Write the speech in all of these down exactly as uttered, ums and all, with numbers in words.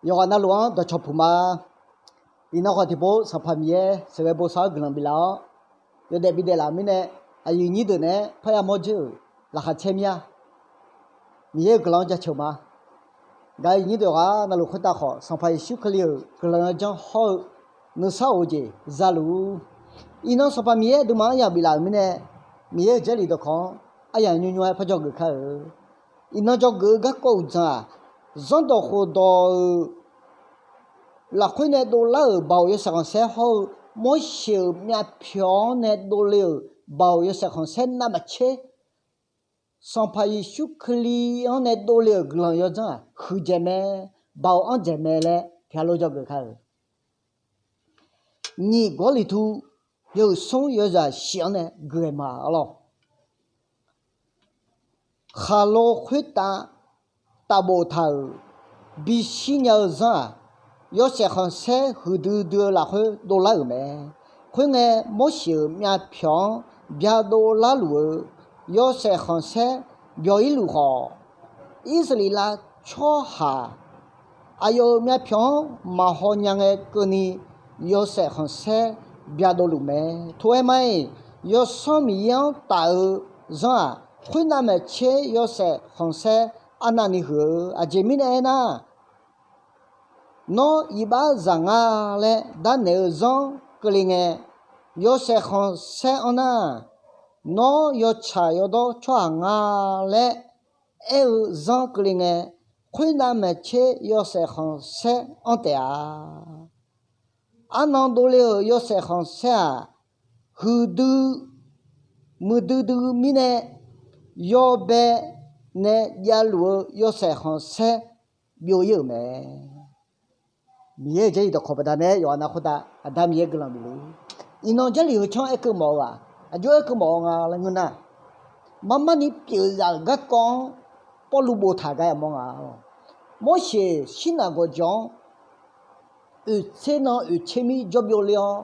Yawqghaq navluf-anr dawqcawq puq ma. Iqnan khawf tiqpov Sanqpaq Miqyaer sheuqghae bosav-awr guiqlanq biflaf-awr, yawdaef bidaef laf mirnae, aqyuif nyir deuq naeq-aer parya mawr dzeur-euq laqkhaq caer mir-a. Miqyaer-euq guiqlanq-anr jaceuq ma. Gaq-euq nyir deuq yawqghaq navluf khoertav khawf, Sanqpaq Yeqsur Kali-euq guiqlanq yawdzanr hawr-eu nuisar of-eu jeq za luf-ur. Iqnan Sanqpaq Miqyaer aqduimaf-anr aryamq biflaf-euq mirnae, Miqyaer-euq Jarlif dawqkawq-anr aryamq nymr nymr-aer parjawr geuf kar-eu. Iqnan dzawgeuf-eu garkawv uqdzan-aq, Zanrdawq khofdawq-euq lafkhoer nae dovlar-euq baoq yawshaef khanqsaer hawr-eu, Morseq-euq myavpyawq-anr nae dovle-euq baoq yawshaef khanqsaer navmaqtser, Sanqpaq Yeqsur Kali-anr nae dovle-euq guiqlanq yawdzanr-aq huiqdzaeq mae, baoq anr dzaeq mae laer tiqghaq lof dzawgeuf kar-eu. Nyiq Gawrliqtu yawhuiq smr yawzaq shif-anr nae gui-aer ma arlawr. Khaqlo khoertav tafbof taq-euq bishir nya-eu zanr-aq, yawshaef khanqsaer huiqdui dui-eu lafkhoer dovlar-euq mae. Khoerngae, Morseq-euq myavpyawq-anr byadov larluf-eu yawshaef khanqsaer byawq-ir luf khawf, Irsaqleqlav tsawrhaq aqyawf-euq myavpyawq-anr maqhaw nya ngae keuvni yawshaef khanqsaer byadov luf mae. Tov-aer mar-iq, Yawsanr Miqyaer-anr taf-eu zanr-aq, khoernav maeqtser yawshaef khanqsaer arnavni huiq-eu. Aqjeq mirnae aernar, Nawr iqbax zaq nga laer darnaeq-eu zanr keuvle ngae, yawshaef khanqsaer anr nar, Nawr yawtsaq yawdawr tsawrhaq nga laer aer-eu zanr keuvle ngae, khoernav maeqtser yawshaef khanqsaer anr taef-a. Arnan dovle-euq yawshaef khanqsaer-aq, huiqdui muiqdui dui mirnae yawbae nae javluf-eu yawshaef khanqsaer byov-ir-euq mae. Miqyaer-euq Jarlif dawqkawq baqdanae yawqha nav khoertav Aqda Miqyaer guiqlanq bifluf-ur. Iqnan Jarlif heu canr aerkeuv mawf-eu-aq, aqjox aerkeuv mawf-eu nga laer ngeur nar, marmarni pyeufzaf-euq garkawv-anr Pawrluv boftaq gar yamawr nga. Morseq Sirnaq gawqjawq-anr oeqtser nan oeqtser mir jawrbyov ler-awr,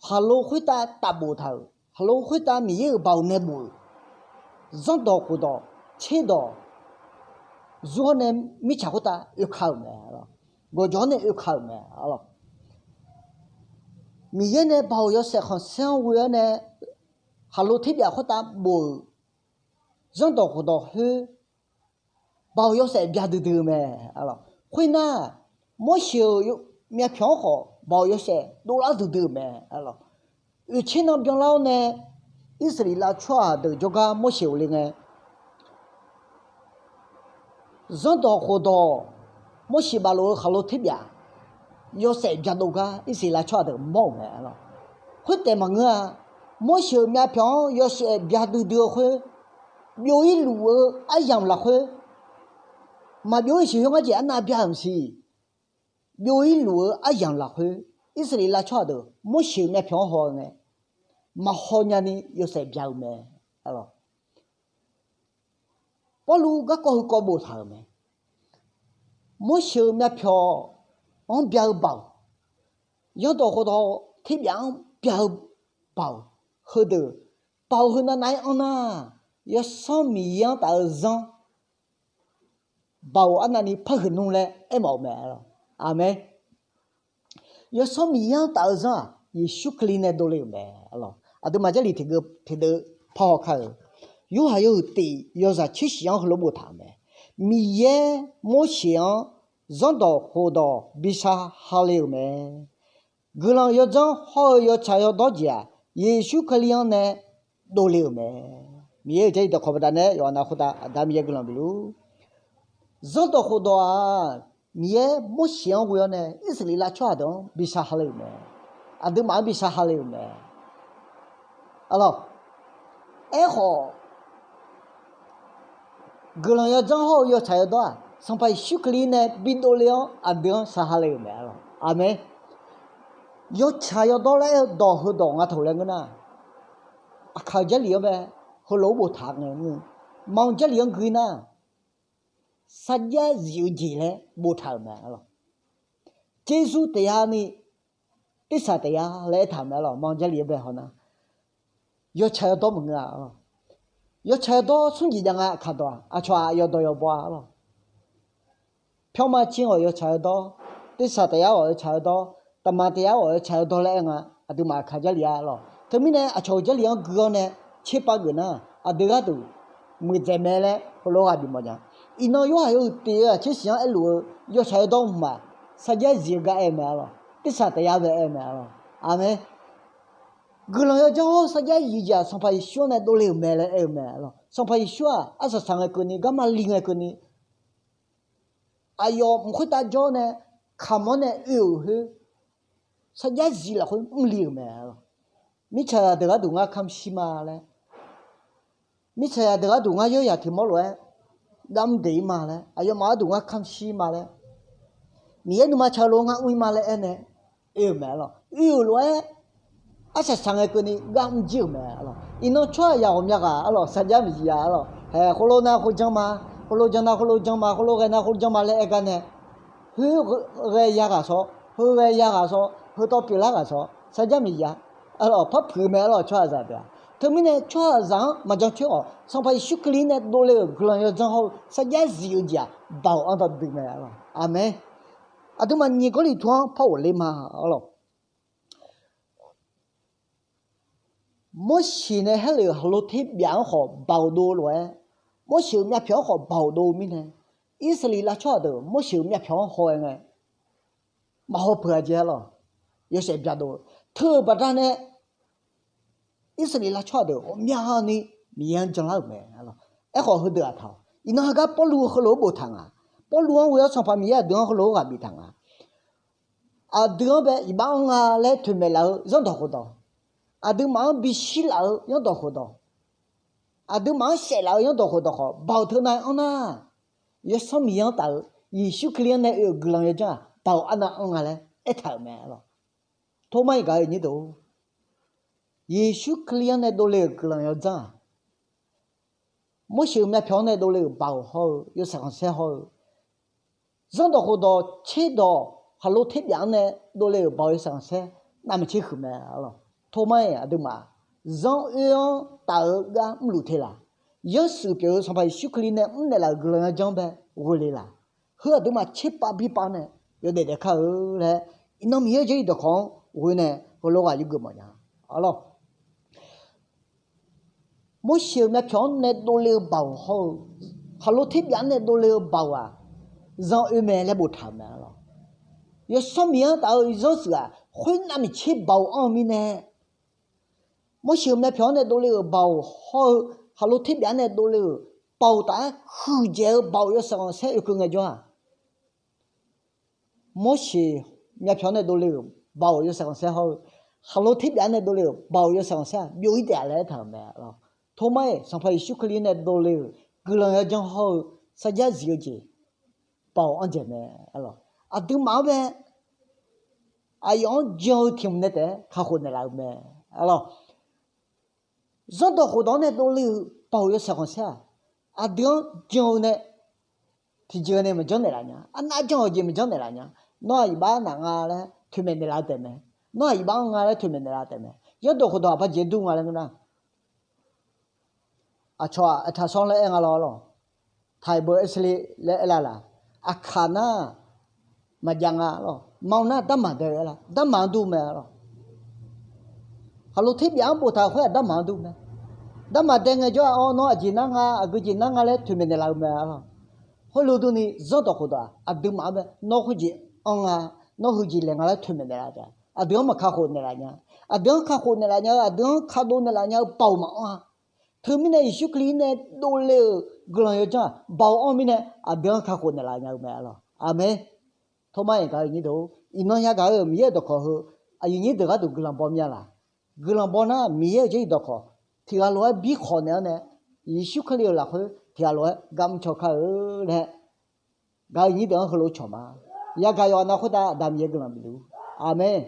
khaqlo khoertav tafbof taq-euq, khaqlo khoertav Miqyaer-euq baoq nae bof-euq, zanrdawq khofdawq tserdawq zur-awr nae mirtsaq khoertav oeka-euq mae. Gawqjawq-anr nae oeka-euq mae. Miqyaer nae baoq yawshaef khanqsaer-anr ghoe-awr nae khaqlo terbyaf khoertav bof-euq zanrdawq khofdawq khoer baoq yawshaef byaduidui-eu mae. Khoernar, Morseq-euq myavpyawq-anr khawf baoq yawshaef dovlar duidui-euq mae. Oeqtser nan byanlar-awr nae Irsaqleqlav tsawrhaq deuq jawrgar Morseq ghofle ngae, zanrdawq khofdawq Morseq baflof-eu khaqlo terbyaf yawshaef byadov gar Irsaqleqlav tsawrhaq deuq mawr-euq mae. Khoertaef maqngeur-a. Morseq-euq myavpyawq-anr yawshaef byaduidui-eu khoer, byov-ir luf-eu aryamq lafkhoer, maqbyov-ir siq khoer ngar jeq arnav bya-euq maqsiq. Byov-ir luf-eu aryamq lafkhoer, Irsaqleqlav tsawrhaq deuq Morseq-euq myavpyawq-anr haw-eu ngae, maqhaw nyani yawshaef bya-eu mae. Pawrluv garkawv heukawv boftaq-euq mae. Morseq-euq myavpyawq-anr bya-eu baoq, zanrdawq khofdawq terbyaf-anr bya-eu baoq, heudeuq baoq heunav nav-aer anr nar, Yawsanr Miqyaer-anr taf-eu zanr baoq arnavni par huiq nmr laer aermawf-eu mae. Aqmeq. Yawsanr Miqyaer-anr taf-eu zanr-aq, Yeqsur Kali nae dovle-euq mae. Aqduimaf Jarlif tiqdeuv par haw kar-eu, Yorhaq yawhuiq tiq yawzaq tser shif-anr heulof boftaq-euq mae. Miqyaer Morseq-anr zanrdawq khofdawq bishar hale-euq mae. Guiqlanq yawdzanr hawr-eu yawtsaq yawdawr jeq-aq, Yeqsur Kali-anr nae dovle-euq mae. Miqyaer-euq Jarlif dawqkawq baqdanae yawqha nav khoertav Aqda Miqyaer guiqlanq bifluf-ur. Zanrdawq khofdawq-aq, Miqyaer Morseq-anr ghoe-awr nae Irsaqleqlav tsawrhaq deuq-anr bishar hale-euq mae. Aqduimaf-anr bishar hale-euq mae. Arlawq, aerkhawf, guiqlanq yawdzanr hawr-eu yawtsaq yawdawr-aq, Sanqpaq Yeqsur Kali nae bidov le-awr aqdui-anr shaq hale-euq mae. Arlawq, aqmeq. Yawtsaq yawdawr laer aer-eu dawq heudawq nga taq laer ngeur nar, aqkaq-eu Jarlif-anr bae heulof-aer boftaq ngae ngeur, ma-eu Jarlif-anr gui nar, sarjax zif-eu jeq laer boftaq-euq mae. Arlawq, Jeqzur taef-a ni, tersaq taef-a laer aertaq-euq mae. Arlawq, ma-eu Jarlif-anr bae haw nar, yawtsaq yawdawr maqngeur-a. Arlawq, yawtsaq yawdawr smr jeq jav nga aqkaq dawq-aq, aqcawq-aq yawdawq yawbaw-a. Arlawq, Pyawrma tser ghawq yawtsaq-eu dawr, tersaq taef yar ghawq yawtsaq-eu dawr, taqmaq taef yar ghawq yawtsaq-eu dawr laer aer nga, aqduimaf aqkaq Jarlif-a lawq. Teumirnae aqcawq-euq Jarlif-anr gui-awr nae tserpav geuf nar, aqdui gharduq muiqdzaeq mae laer heulof-aer ghaq bif mawfnya. Iqnan Yorhaq yawhuiq tiq-eu aqtser siq-anr aerluf-eu yawtsaq-eu dawr mqmaq, sarjax zif-eu gar aer-eu mae-a lawq. Tersaq taef yar bae aer-eu mae-a lawq. Aqmeq. Guiqlanq yawdzanr hawr-eu sarjax zif-eu jeq-aq, Sanqpaq Yeqsur-anr nae dovle-euq mae laer aer-eu mae-a lawq. Sanqpaq Yeqsur-aq, arsaq saq ngae keuvni, garma li ngae keuvni, aqyawf mq khoertav jawr nae kamq-anr nae oe-euq khoer, sarjax zif lafkhoer mrli-euq mae-a lawq. Mirtsaqzaq deuq gharduq ngar kamq shir ma laer, mirtsaqzaq deuq gharduq ngar yawyaq tiq mawr lof-aer garmr deq-ir ma laer, aqyawfmaf gharduq ngar kamq shir ma laer, Miqyaer nuima tsaq-eu lof-aer ngar mr-ir ma laer aer nae oe-euq mae-a lawq. Oe-euq lof-aer arsaq saq ngae keuvni gar mr jir-euq mae-a lawq. Iqnan tsawrhaqzaq ghawqmya ghaq-a lawq, sarjax miqzif-a lawq. Haeq, khoerlof nar khoer janr ma, khoerlof janr nar khoerlof janr ma, khoerlof ghae nar khoer janr ma laer aer gar nae, khoer ghae ya ghaq sawr, heu ghae ya ghaq sawr, heu tawv pyeuflar ghaq sawr, sarjax miqzif-a lawq, par puiq mae-a lawq, tsawrhaqzaq deuq-aq. Teumirnae tsawrhaqzaq-anr maqjan coer khawf, Sanqpaq Yeqsur Kali nae dovle-euq guiqlanq yawdzanr hawr-eu sarjax zif-eu jeq-aq, baoq-anr dawqdui mae-a lawq. Aqmeq. Aqduimaf nyiq Gawrliqtu-anr par ghofler ma-a lawq. Morseq nae haerlef-euq khaqlo terbyaf-anr khawf baoq dov lof-aer, Morseq-euq myavpyawq-anr khawf baoq dov-eu mirnae, Irsaqleqlav tsawrhaq deuq Morseq-euq myavpyawq-anr haw-aer ngae, maqhaw peuq-a jeq-a lawq. Yawshaef byaqdov-eu teu-euq baqdanae, Irsaqleqlav tsawrhaq deuq ghawqmyani Miqyaer-anr janlar-euq mae-a lawq. Aerkhawf heudeuq-aq taq-awq. Iqnan heugar Pawrluv heulof-aer boftaq nga. Pawrluv-anr ghoe-awr Sanqpaq Miqyaer aqdui-anr heulof-aer ghaq biftaq nga. Aqdui-anr bae iqbax anr nga laer toeqmaeq laf-eu zanrdawq khofdawq, aqduimaf-anr bishir laf-eu zanrdawq khofdawq, aqduimaf-anr saef laf-eu zanrdawq khofdawq khawf, baoq teunav anr nar, Yawsanr Miqyaer-anr taf-eu Yeqsur Kali-anr nae oe-euq guiqlanq yawdzanr-aq, baoq arnav anr nga laer aertaq-euq mae-a lawq. Tormar-iq gaq-eu nyir deuq, Yeqsur Kali-anr nae dovle-euq guiqlanq yawdzanr-aq, Morseq-euq myavpyawq-anr nae dovle-euq baoq hawr-eu yawshaef khanqsaer hawr-eu, zanrdawq khofdawq tserdawq khaqlo terbyaf-anr nae dovle-euq baoq yawshaef khanqsaer navmaqtser huiq mae-a lawq. Tormar-iq aqduimaf zanr oer-anr taf-eu gar mrluf te laq? Zanrsuif pyeuf-eu Sanqpaq Yeqsur Kali nae mrnaeq laf-euq guiqlanq yawdzanr bae ghoe le laq? Heu aqduimaf tserpav birpav nae yawdaef daef kar-eu laer, iqnan Miqyaer-euq jarlif dawqkawq-anr ghoe nae heulof ghaq yurgeuf mawfnya-a lawq. Morseq-euq myavpyawq-anr nae dovle-eu baoq hawr-eu, khaqlo terbyaf-anr nae dovle-eu baoq-aq, zanr oer mae laer boftaq-euq mae-a lawq. Yawsanr Miqyaer-anr taf-eu zanrsuif-aq, khoer navmaqtser baoq anr-eu mirnae, Morseq-euq myavpyawq-anr nae dovle-euq baoq hawr-eu, khaqlo terbyaf-anr nae dovle-euq baoq taf-aer huiqdzaeq-eu baoq yawshaef khanqsaer oekeuv ngaejawr-aq, Morseq myavpyawq-anr nae dovle-euq baoq yawshaef khanqsaer hawr-eu, khaqlo terbyaf-anr nae dovle-euq baoq yawshaef khanqsaer-aq, byov-ir taef-a laer aertaq-euq mae-a lawq. Tormar-iq Sanqpaq Yeqsur Kali nae dovle-euq guiqlanq yawdzanr hawr-eu sarjax zif-eu jeq, baoq anr dzaeq mae-a lawq. Aqduimaf-anr bae aqyawf-anr jan-eu tiq hmq nae taef-aer kakhof naeqlaf-eu mae-a lawq. Zanrdawq khofdawq-anr nae dovle-euq baoq yawshaef khanqsaer-aq, aqdui-anr jan-eu nae tiqjeq nae maqjanr naeqlaf nya. Arnav jan-euq jeq maqjanr naeqlaf nya. Nawr-aq iqbax naf nga laer toeqmaeq naeqlaf-eu taef mae. Nawr-aq iqbax-anr nga laer toeqmaeq naeqlaf-eu taef mae. Zanrdawq khofdawq-aq baqjeq dur nga laer ngeur nar, aqcawq-aq aertaq sawr laer aer nga lawr lawq. Taqbeu aer serle laer aer lar laq? Aqkaq nar maqjav nga lawq. Maqaer nar darmaq dae-eu aer lar? Darmaq-anr dur mae lawq. Khaqlo terbyaf-anr boftaq khoer-aq darmaq-anr dur mae. Darmaq dae ngaejawr-aq, awr nawr aqjeq nar nga, aqgeu jeq nar nga laer toeqmaeq naeqlaf-eu mae lawq. Khoerlof durni zanrdawq khofdawq-aq aqduimaf-anr bae nawr khoerjeq anr nga, nawr heujeq laeq nga laer toeqmaeq naeqlaf taef-a. Aqdui-anr maqkakhof naeqlaf nya. Aqdui-anr kakhof naeqlaf nya-eu, aqdui-anr kadov naeqlaf nya-eu baoq maqanr-a. Teumirnae Yeqsur Kali nae dovle-euq guiqlanq yawdzanr-aq baoq anr-eu mirnae aqdui-anr kakhof naeqlaf nya-eu mae lawq. Aqmeq. Tormar-iq gaq-eu nyir deuq, iqnan yagaq-eu Miqyaer-euq dawqkawq heu aqyuif nyir deuq gharduq guiqlanq baw myav laq? Guiqlanq baw nar Miqyaer-euq jarlif dawqkawq tiq ghaq lof-aer birkhawf naeq-anr nae, Yeqsur Kali-euq lafkhoer tiq ghaq lof-aer gar mrcaw kar-eu laer gaq-eu nyir deuq-anr heulof cawq ma. Yagaq yawqha nav khoertav Aqda Miqyaer guiqlanq bifluf. Aqmeq.